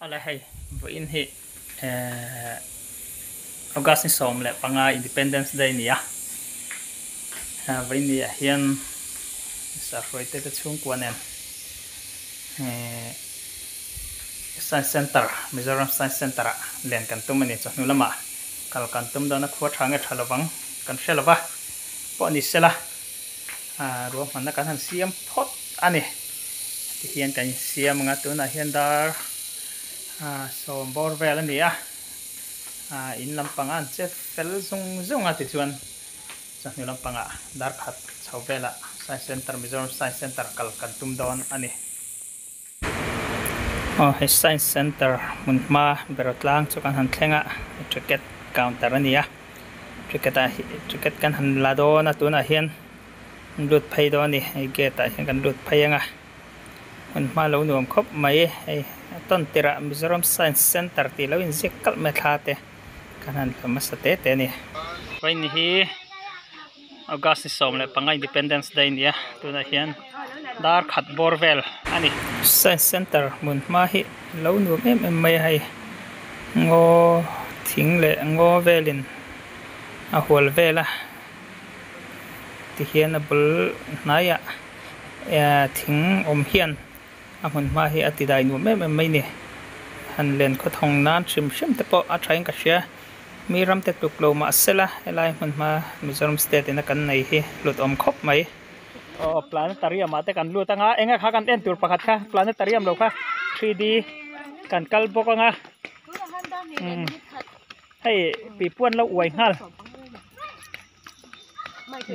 Awle hei vawiin hi ehh August ni 15 Independence Day a ni a, vawiin ni ah hian sahruaite te chhungkua nen ehh Science Centre Mizoram Science Centre ah len kan tum a ni chawhnu lamah kal kan tum dawn a khua tha nge tha lovang kan hre lova pawh ni sela ruahmanna kan han siam phawt a ni tihian kan insiam ang a tunah hian dar sawm bawr vel a ni a in lampangah an che fel zung zung a tichuan chawhnu lampangah dar khat chho velah science centre Mizoram science centre kal kan tum dawn a ni. Aw hei science centre hmun hma beraw tlang chu kan han thleng a ticket counter a ni a ticket ah hi ticket kan han la dawn a tunah hian an lut phei dawn a ni hei gate ah hian kan lut phei ang a hmun hma lo nuam khawp mai hei a tawn tirh ah Mizoram science centre tih lo inziak kalh mai a thla te kan han hla hmasa te te a ni. Vawiin hi August ni 15 Independence Day a ni a tunah hian dar khat bawr vel a ni. Science Centre hmun hma hi lo nuam em em mai a hei ngaw thing leh ngaw velin a hual vel a tihian a bul hnaiah thing awm hian a hmun hma hi a tidai nuam em em mai a ni han len khawthawng nan hrim hrim te pawh a thain ka hria. Mi ram te tluk lo mah sela helai hmun hma Mizoram state ina kan nei hi hlut awm khawp mai. Aw planetarium ah te kan lut anga eng kha kan en tur pakhat kha planetarium lo kha 3D kan kal bawk anga umm hei pipuan lo uai nghal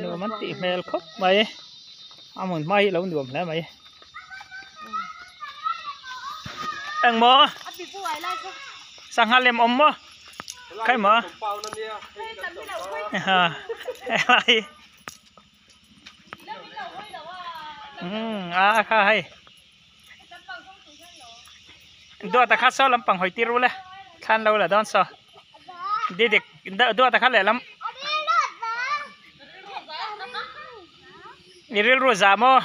nuam an tih hmel khawp mai a hmun hma hi lo nuam hle mai engmaw sangha lem awm maw khai maw ha helai umm a kha hei duata kha saw lampang hawi tir ule thlan lo la dawn saw didik duata kha lehlam i rilru za maw.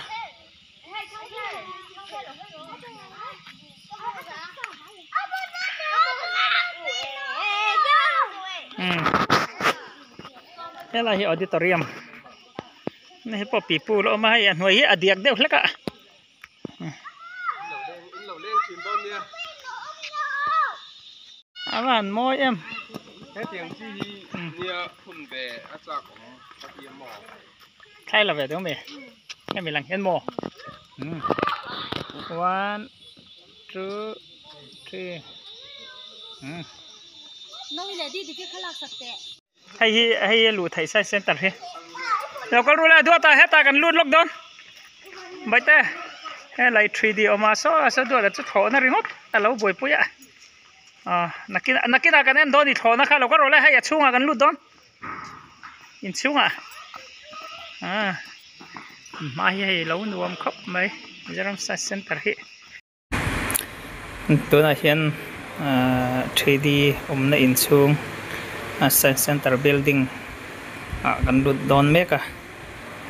Helai hi auditorium hei pawh pipu la awm a hei a hnuai hi a diak deuh hlek a. A va han mawi em. Thlai la ve deuh mai hemi lang hian maw one two three hei hi hei hi luh theih science center hi lo kal ru le duat ah hetah kan lut lawk dawn baite helai 3D awm a saw saw duat ah chu thlawhna ringawt a lo buaipui a ah nakinah nakinah kan en dawn i thlawhna kha lo kal rawh le hei a chhungah kan lut dawn. Inchhungah ah hma hi hei lo nuam khawp mai Mizoram Science Centre hi. Tunah hian ah 3D awmna inchhung Science Centre building ah kan lut dawn mek a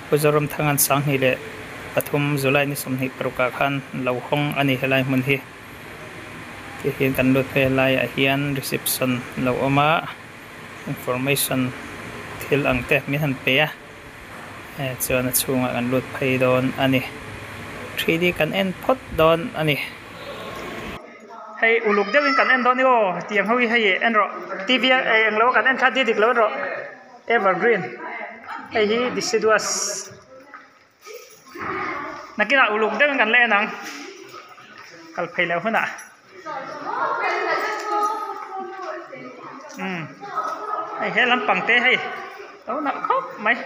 Pu Zoramthanga'n 2023 July ni 26 ah khan lo hawng a ni helai hmun hi tihian kan lut phei helaiah hian reception lo awm a. Information thil ang te min han pe a eh chuan a chhungah kan lut phei dawn a ni 3D kan en phawt dawn a ni. Hei uluk deuhin kan en dawn ni aw tiang ho hi hei en rawh TV a eh englo kan en kha di dik lo en rawh evergreen hei hi deciduous nakinah uluk deuhin kan la en ang kal phei leh hunah. Umm hei he lampang te hei lo nalh khawp mai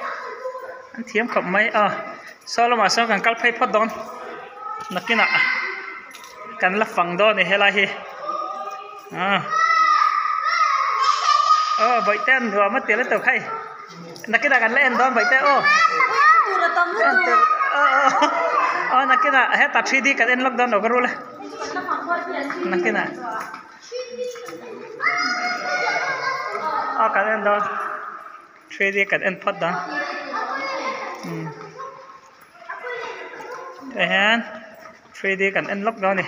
an thiam khawp mai a saw lamah sawn kan kal phei phawt dawn nakinah kan la fang dawn a ni helai hi ah aw bawihte an nuam a ti lutuk hei nakinah kan la en dawn bawihte aw aw nakinah hetah 3D kan en lawk dawn lo ka rul e. Nakinah a kan en dawn 3D kan en phawt dawn umm tah hian 3D kan en lawk dawn a ni.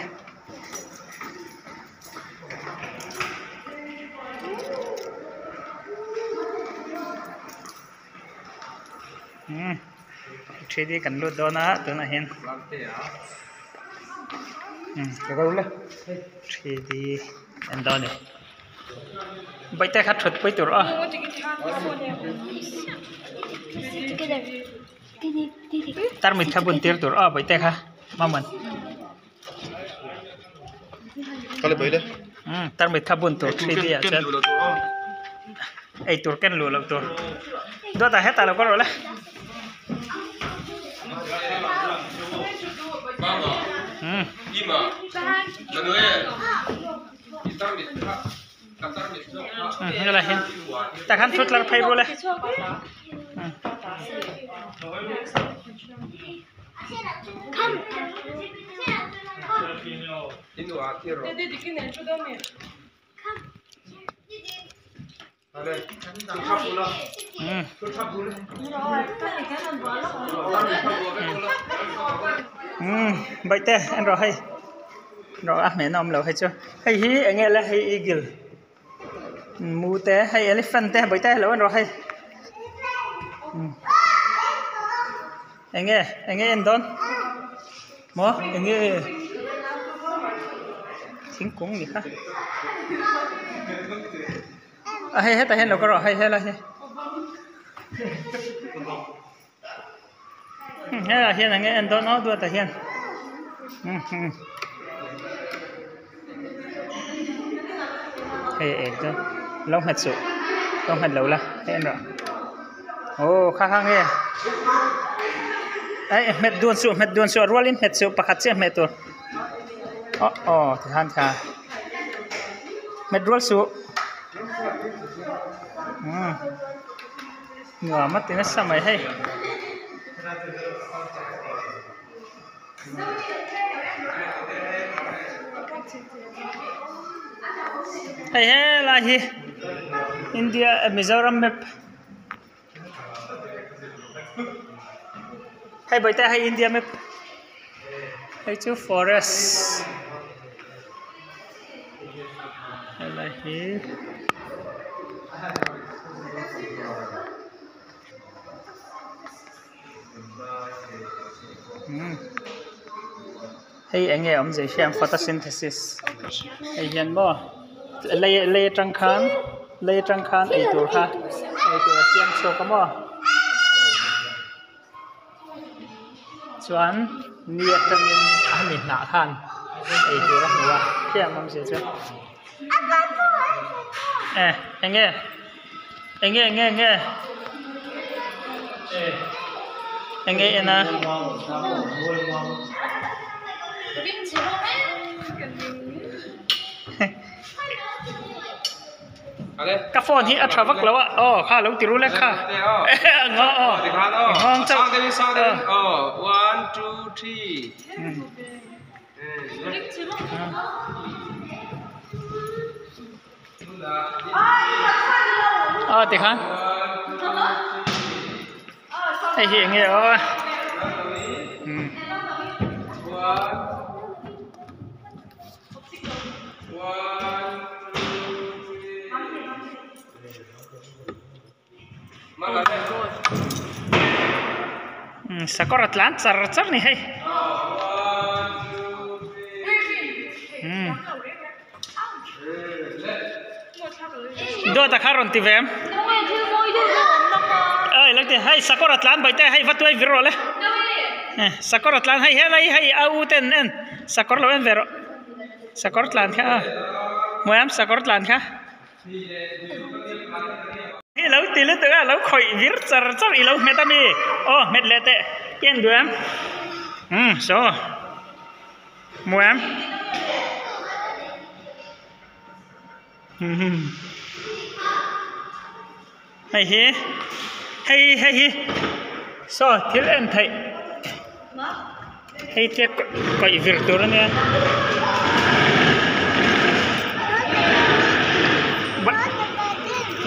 Three D kan lut dawn a tunah hian three D en dawn a ni bawihte kha thut pui tur aw. Tarmit kha bun tir tur aw bawihte kha maman. Tarmit kha bun tur three D ah chuan eitur ken luh loh tur dawtah hetah lo kal rawh le. Helai hian tah khan thut tlar phei rual e. Baihte en rawh hei rawh a hmehna awm lo hei chu hei hi eng nge le hei eagle mu te hei elephant te baihte lo en rawh hei eng nge eng nge en dawn maw eng nge thingkung ni kha. A hei hetah hian lo ka rawh hei helai hi helaiah hian eng nge en dawn aw duatah hian hei ek chu lo nghet suh lo nghet lo la hei en rawh aw kha kha nge eh hmet dun suh hmet dun suh a rualin hmet suh pakhat chiah hmeh tur aw aw tikhan kha. Hmet rual suh umm nuam a ti nasa mai hei hei helai hi India Mizoram map hei bawihte hei India map hei chu forest helai hi umm hei eng nge awmzia hian photosynthesis hei hian maw lei lei atang khan lei atang khan eitur kha eitur a siam chhuak a maw chuan ni atangin a mi hnah khan eitur a hmu a khiang awmzia chu eh eng nge eng nge eng nge eng nge eng nge en a. Ka phone hi a tha vak lo a aw kha lo ti ru lek kha ngaw aw nghawng chauh aw tikhan hei hi eng nge aw umm. Sakawr a tlan char char ni hei dawt a kha rawn ti ve em oi lo ti hei sakawr a tlan bawihte hei va tuai vir rawh le sakawr a tlan hei helai hei a u ten en sakawr lo en ve rawh sakawr tlan kha a hmuam sakawr tlan kha. I lo ti lutuk a, lo khawih vir char char i lo hmet a mi? Aw hmet leh teh i en duh em? Umm saw hmu em? Umm hei hi hei hei hi saw thil en theih Hei te kaih vir tur a nia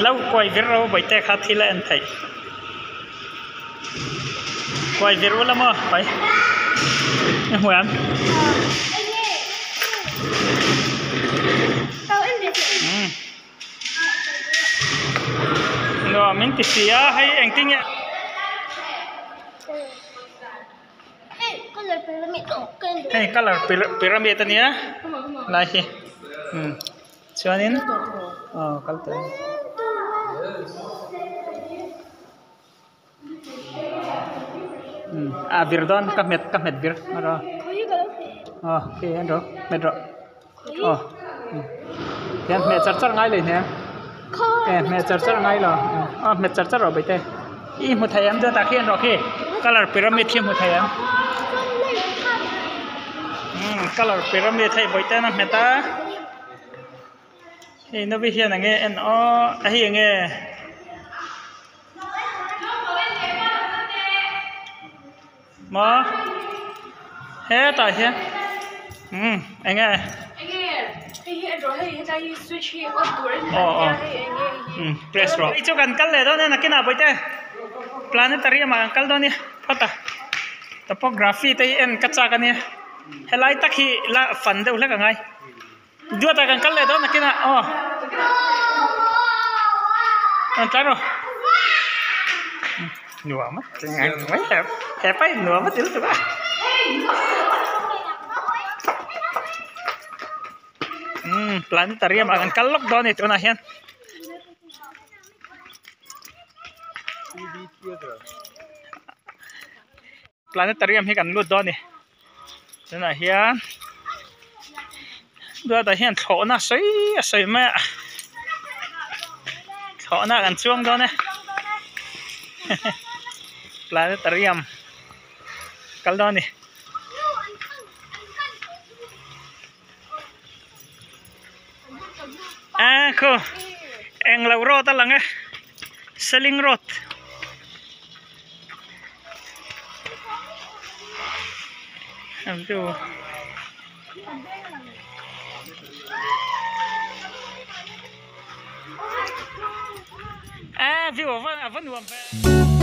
lo kuai vir ro bawihte kha thil a en theih kuai vir ula maw pai i hmu em nuam min ti si a hei engtin nge. Hei colour pyramid ania lai hi umm chuanin aw kal tawh e. A vir dawn ka hmet ka hmet vir aw khi en rawh hmet rawh aw hian hmeh char char ngai lo hniang e hmeh char char ngai lo aw hmet char char rawh baite i hmu thei em chuan tah khi en rawh khi colour pyramid khi hmu thei em umm colour pyramid hei bawihte an a hmet a. Hei navi hian enge en aw a hei enge maw hetah hian umm enge aw aw umm press rawh hei chu kan kal leh dawn e nakinah bawihte planetarium ah kan kal dawn nia phawt a topography te hi en ka chak ania helai tak hi la fan deuh hlek angai. Duatah kan kal leh dawn nakinah aw. Rawn tlai rawh. Nuam a ti ngai mai he hepa in nuam a ti lutuk a. Umm planetarium ah kan kal lawk dawn a ni tunah hian. Planetarium hi kan lut dawn a ni. Tunah hian duatah hian thlawhna sawi a sawi mai a thlawhna kan chuang dawn e planetarium kal dawn a ni. A khu englo road a lang e seling road. A view a va nuam ve.